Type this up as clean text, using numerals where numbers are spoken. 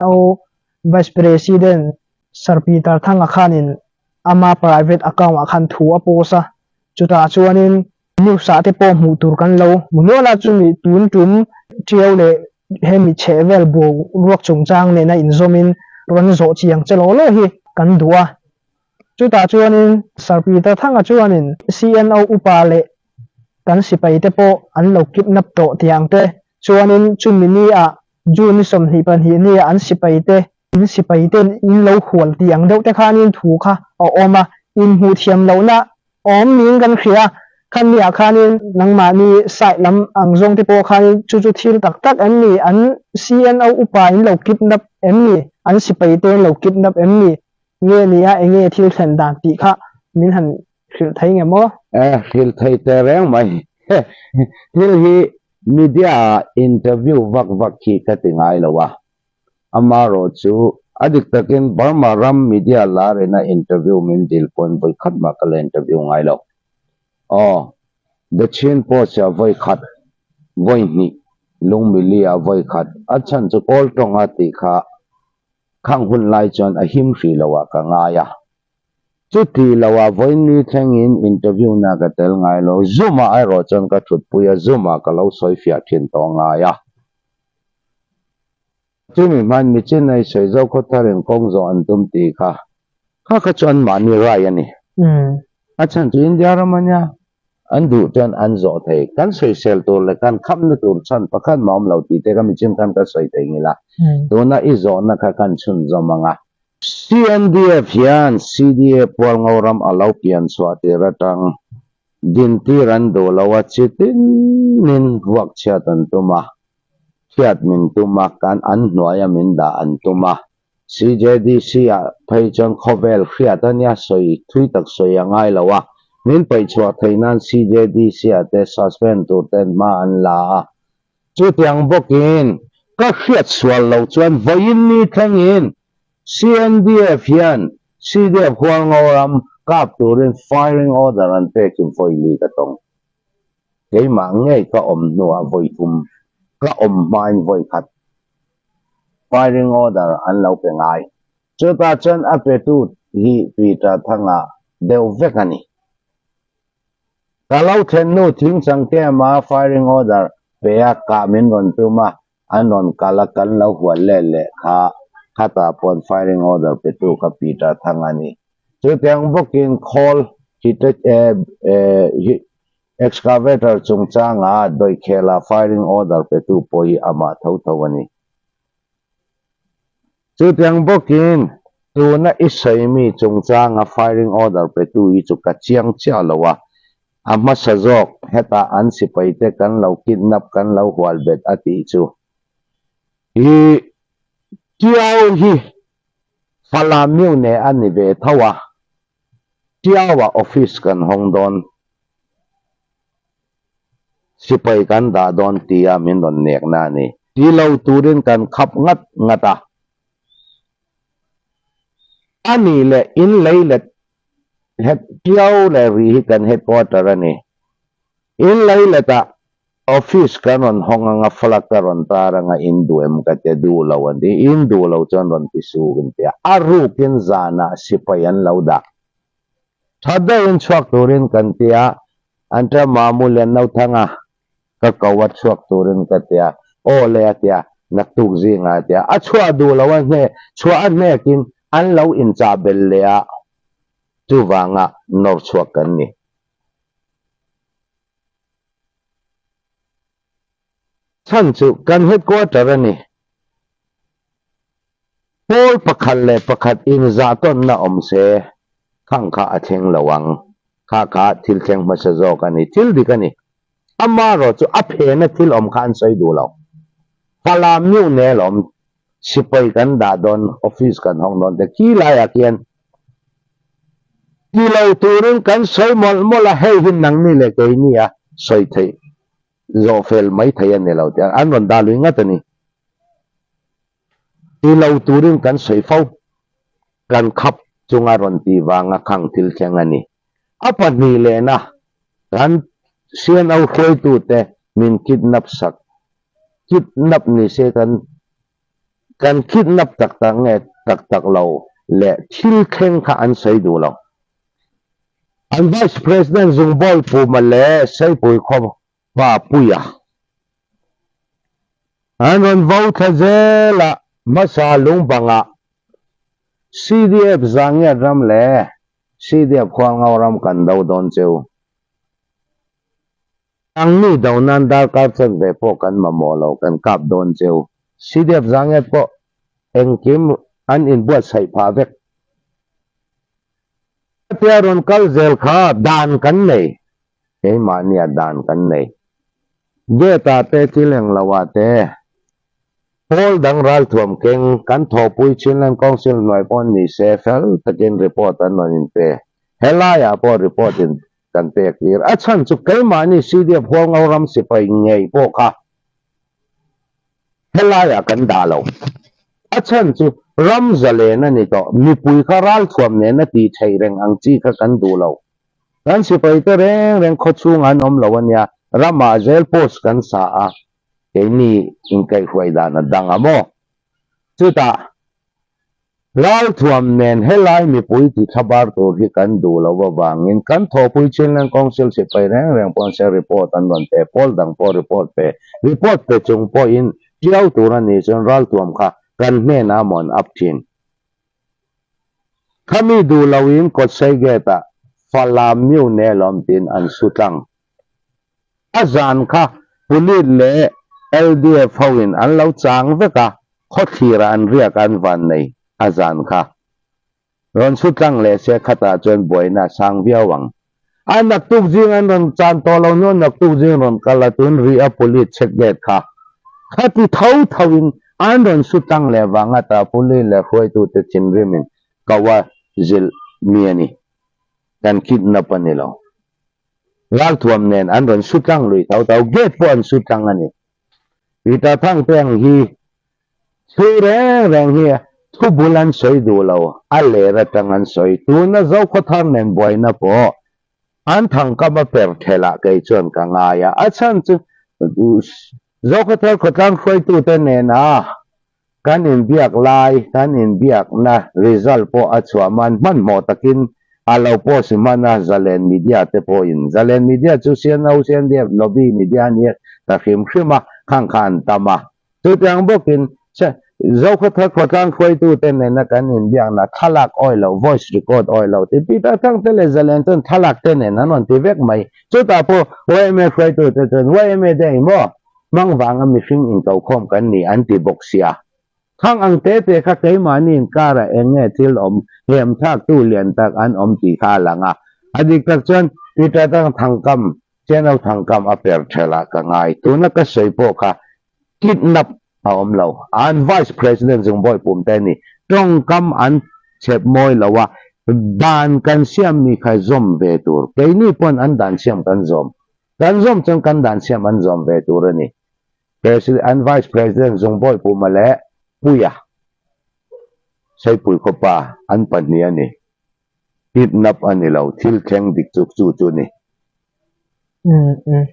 CNO Vice President Sir Peter Thanga khanin ama private account ah khan thu a post a, chutah chuanin news ah te pawh hmuh tur kan lo hmu nual a, chumi tun tum Tiau leh hemi chhehvel boruak chungchang nena inzawmin rawn zawh chiang che law law hi kan duh a. Chutah chuanin Sir Peter Thanga chuanin CNO upa leh kan sipai te pawh an lo kidnap tawh tiang te chuanin chumi ni ah June ni 22 ni ah an sipai te in sipai ten in lo hual tih ang deuh te khanin thu kha a awm a, inhmuh thiam lohna awm niin kan hria. Khami ah khanin nangmahni side lam ang zawng te pawh khanin chu chu thil tak tak em ni, an CNO upa in lo kidnap em ni, an sipai te in lo kidnap em ni, nge nia enge thil thlen dan tih kha min han hrilh thei nge maw? E, hrilh thei teh reng mai. Thil hi media ah interview vak vak khi ka ti ngai lo a. Amarawh chu a dik takin Burma ram media lar ina interview min dil pawn vawi khat mah ka la interview ngai lo. Aw, The Chin Post ah vawi khat, vawi hnih, Lungmili ah vawi khat, a chhan chu Kawl tawnga tih kha Khang hun lai chuan a him hrih lo ah ka ngai a. Chuti lo ah vawiin ni thlengin interview na ka tel ngai lo. Zoom ah erawh chuan ka thutpui a, Zoom ah ka lo sawi fiah thin tawh ngai a. Chumi hman mi Chennai sawi zo khaw tharin kawng zawh an tum tih kha, kha kha chu anmahni rai a ni. A chhan chu India ram a nia, An duh chuan an zawh thei. Kan sawisel tur leh kan khamna tur chhan pakhat mah awm lo tih te kha michim khan ka sawi thei ngil a. Tuna i zawhna kha kan chhunzawm ang a. CNDF hian CDA Pualngo ram a lo pian chhuah tir atang dintir an duh lo a, chi tinin vuak chhiat an tum a, thiat min tum a, kan an hnuaia min dah an tum a. CJDC ah phei chuan khawvel hriat a nia, sawi thui tak sawi a ngai lo a, min paih chhuah theih nan CJDC ah te suspend tur ten hma an la a, chutiang bawkin ka hriat sual lo chuan vawiin ni thlengin CNDF hian CDF Hualngo ram kap turin firing order an pek hi vawi li ka tawng. Keimah ngei ka awm hnuah vawi thum, ka awm hmain vawi khat Firing order an lo pe ngai. Chutah chuan a petu hi Peter Thanga deuh vek a ni. Ka lo thlen hnu thingchang kem-a firing order pe a kah min rawn tum a, an rawn kal a kan lo hual let leh kha khatah pawn firing order petu kha Peter Thanga a ni. Chutiang bawkin khawl Excavator chungchanga Doikhela firing order petu pawh hi amah tho tho a ni. Chutiang bawkin tuna i sawimi chungchanga firing order petu hi chu ka chiang chiah lo a, a hmasa zawk hetah an sipaite kan lo kidnap kan lo hual bet a tih chu. Hi Tiau hi Falam Mune a ni ve tho a. Tiauah office kan hawng dawn, sipai kan dah dawn tia min rawn nekna a ni. Ti lo turin kan khap ngat ngat a. A nih leh in lei let het Tiau leh ri hi kan headquarter a ni. In lei letah Office kan rawn hawng anga flag ka rawn tar anga in duh em ka ti a, duh lo an ti, in duh lo chuan rawn ti su kan ti a, a rukin zanah sipai an lo dah. Tha deuhin chhuak turin kan ti a, an tia Mamu lian no thang a, ka ko a chhuak turin ka ti a, aw le a ti a, naktuk zingah a ti a, a chhuah duh lo a hne, chhuah a hnekin an lo inchah belh leh a, chuvanga nawr chhuak kan ni. Chhan chu kan headquarter a ni. Pawl pakhat leh pakhat inzah tawnna awm se, khang kha a thleng lo ang. Kha kha thil thleng hmasa zawk a ni, thil dik a ni. Amaherawh chu a phena thil awm kha an sawi duh lo. Falam miuh nel awm, sipai kan dah dawn, office kan hawng dawn te khi laiah khian Ti lo turin kan sawi mawlh mawlh a, hei hi nangni leh keini a sawi theih zawh fel mai thei a ni lo tih an rawn dah lui ngat a ni. Ti lo turin kan sawi fo, kan khap chunga rawn ti vanga khang thil thleng a ni. A pahnih lehna kan CNO hruaitute min kidnap sak, kidnap ni se kan. Kan kidnap taktak nge taktak lo le thil thleng kha an sawi duh lo. An Vice President Zungbawi Puma le Seipui khaw pa Puia an rawn vo thla zel a, hmasa lungbang ah CDF Zangiat ram le CDF Khualngo ram kan do dawn cheu. Angmi do nan darkar chanve pawh kan mamawh lo, kan kap dawn cheu. CDF Zangiat pawh engkim an inbuatsaih phah vek. Hetia rawn kal zel kha dan kan nei, keimahnia dan kan nei. Gate ah te thil englo ah te pawl dang ralthuam keng kan thawhpui Chinland Council hnuai pawh ni se fel takin report an rawn in pe. Helai ah pawh report in kan pek tir. A chhan chu keimahni CDF Hualngo ram sipai ngei pawh kha Helai ah kan dah lo. A chhan chu ram zalen a ni tawh, mipui kha ralthuam nen a tih theih reng ang chi kha kan duh lo. Kan sipai te reng reng khawchhung an awm lo a nia, ramah zel post kan sa a, keini inkaihhruai dan a dang a maw? Chutah. Ralthuam nen helai mipui ti thlabar tur hi kan duh lo avangin kan thawhpui Chinland Council sipai reng reng pawn se report an rawn pe, pawl dang pawh report pe, report pe chung pawhin tiau tur a nih chuan ralthuam kha kan hnenah maw an up thin. Khami duh loin Kawtsei Gate ah Falam New Nelawm tiin an su tlang. A zan kha Police leh LDF ho in an lo chang vek a, khawthlir ah an riak an van nei a zan kha. Rawn su tlang leh se khatah chuan buaina a sang viau ang. A naktuk zing an rawn chan tawh lo hnuah naktuk zing rawn kal a tun rih a Police check gate kha khati tho tho in an rawn su tlang leh vang a ta Police leh hruaitute thinrim in ko a zilh mi a ni. Kan kidnap a ni lo. Ralthuam nen an rawn su tlang lui tho tho, gate pawh an su tlang a ni. Peter Thangteng hi thu reng reng hi thu bul an sawi duh lo, a ler atang an sawi. Tuna Zokhawthar nen buaina pawh an thangkam a per thelh ah kei chuan ka ngai a, a chhan chu Zokhawthar khawtlang hruaitute nena Kan inbiak lai, kan inbiakna result pawh a chhuah man hmanhmawh takin a lo post hman a, Zalen Media te pawhin. Zalen Media chu CNO, CNDF, Lobby Media a nia ta hrim hrim a, khang kha an tam a. Chutiang bawkin Zokhawthar khawtlang hruaitute nena kan inbiakna thlalak awi lo, voice record awi lo ti Peter Thangte leh Zalen chuan thlalak te nen an rawn ti vek mai. Chutah pawh yma hruaitute chuan yma te engmaw? Hmang vanga mihring inkokhawm kan ni an ti bawk sia. Khang ang te te kha keimahni inkarah eng nge thil awm hem thlaktu lian tak an awm tih kha a lang a. A dik tak chuan Peter tang thangkam, Channel thangkam a per thelh ah ka ngai. Tuna ka sawi pawh kha kidnap a awm lo. An Vice President Zungbawi pum te ni. Tawngkam an chhep mawi lo a, dan kan siam mi kha zawm ve tur. Keini pawn an dan siam kan zawm. Kan zawm chuan kan dan siam an zawm ve tur a ni. President an Vice President Zungbawi Puma leh Puia Seipui khawpa an pahnih a ni. Kidnap a ni lo, thil thleng dik chu chu chu ni. Umm umm.